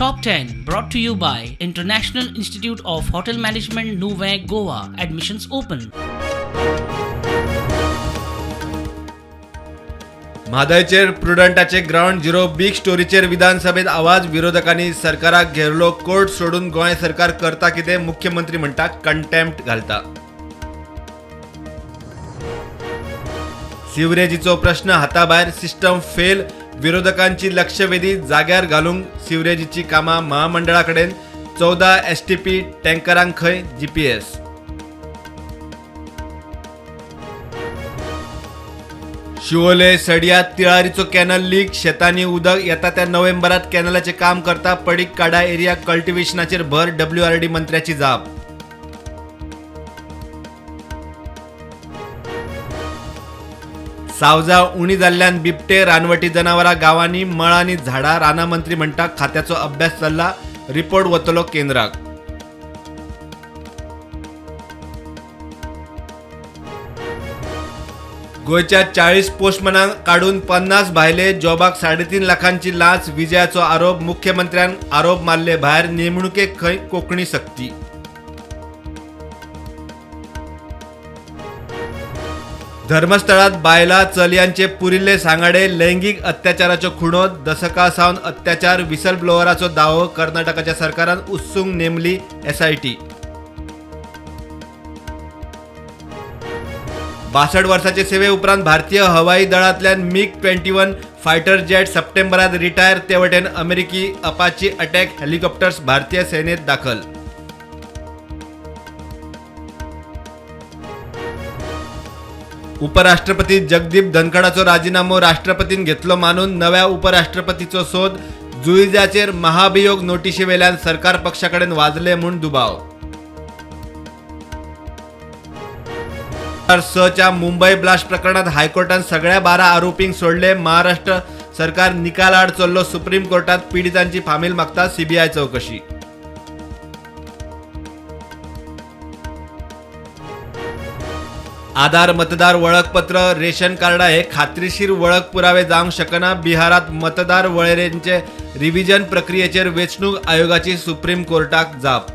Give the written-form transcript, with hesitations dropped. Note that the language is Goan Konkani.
Top 10 brought to you by International Institute of Hotel Management, Nuvem, Goa. Admissions open. म्हादयचेर प्रुडंटाचे ground zero big स्टोरीचेर विधानसभेत आवाज. विरोधकांनी सरकाराक घेरलो. कोर्ट सोडून गोंय सरकार करता कितें? मुख्यमंत्री म्हणटा कंटेम्प्ट घालता. सिवरेजीचो प्रश्न हाताभायर, सिस्टम फेल. विरोधकांची लक्षवेधी जाग्यार घालूंक सिवरेजीची कामां महामंडळा कडेन. 14 एसटीपी टँकरांक खंय जीपीएस. शिवोले सडिया तिळारीचो कॅनल लीक. शेतांनी उदक. येता त्या नोव्हेंबरात कॅनलाचें काम करता. पडीक काडा एरिया कल्टिवेशनाचेर भर. डब्ल्यूआरडी मंत्र्याची जाप. सावजा उणी जाल्ल्यान बिबटे, रानवटी जनावरां गांवांनी, मळांनी झाडां. रानां मंत्री म्हणटा खात्याचो अभ्यास चल्ला, रिपोर्ट वतलो केंद्राक. गोंयच्या 40 पोस्टमनांक काडून 50 भायले. जॉबाक 3.5 लाखांची लांच. विजयाचो आरोप. मुख्यमंत्र्यान आरोप मारले भायर. नेमणुकेक खंय कोंकणी सक्ती. धर्मस्थळात बायलां चलयांचे पुरिल्ले सांगाडे. लैंगीक अत्याचाराच्यो खुणो. दसकां सावन अत्याचार. व्हिसल ब्लोअराचो दावो. कर्नाटकाच्या सरकारान उत्सूंक नेमली एसआयटी. 62 वर्साचे सेवे उपरांत भारतीय हवाई दळांतल्यान मिग 21 फायटर जेट सप्टेंबरात रिटायर. ते वटेन अमेरिकी अपाची अटॅक हेलिकॉप्टर्स भारतीय सेनेत दाखल. उपराष्ट्रपती जगदीप धनखडाचो राजीनामो राष्ट्रपतीन घेतलो मानून. नव्या उपराष्ट्रपतीचो सोद. जुईजाचेर महाभियोग नोटिशी वेल्यान सरकार पक्षाकडेन वाजले म्हूण दुबाव. 6च्या मुंबई ब्लास्ट प्रकरणात हायकोर्टान सगळ्या 12 आरोपींक सोडले. महाराष्ट्र सरकार निकालाआड चल्लो. सुप्रीम कोर्टात पिडितांची फामील मागता सीबीआय चौकशी. आधार, मतदार वळखपत्र, रेशन कार्डा हे खात्रीशीर वळख पुरावे जावंक शकना. बिहारात मतदार वळेरेंचे रिव्हिजन प्रक्रियेचेर वेंचणूक आयोगाची सुप्रीम कोर्टाक जाप.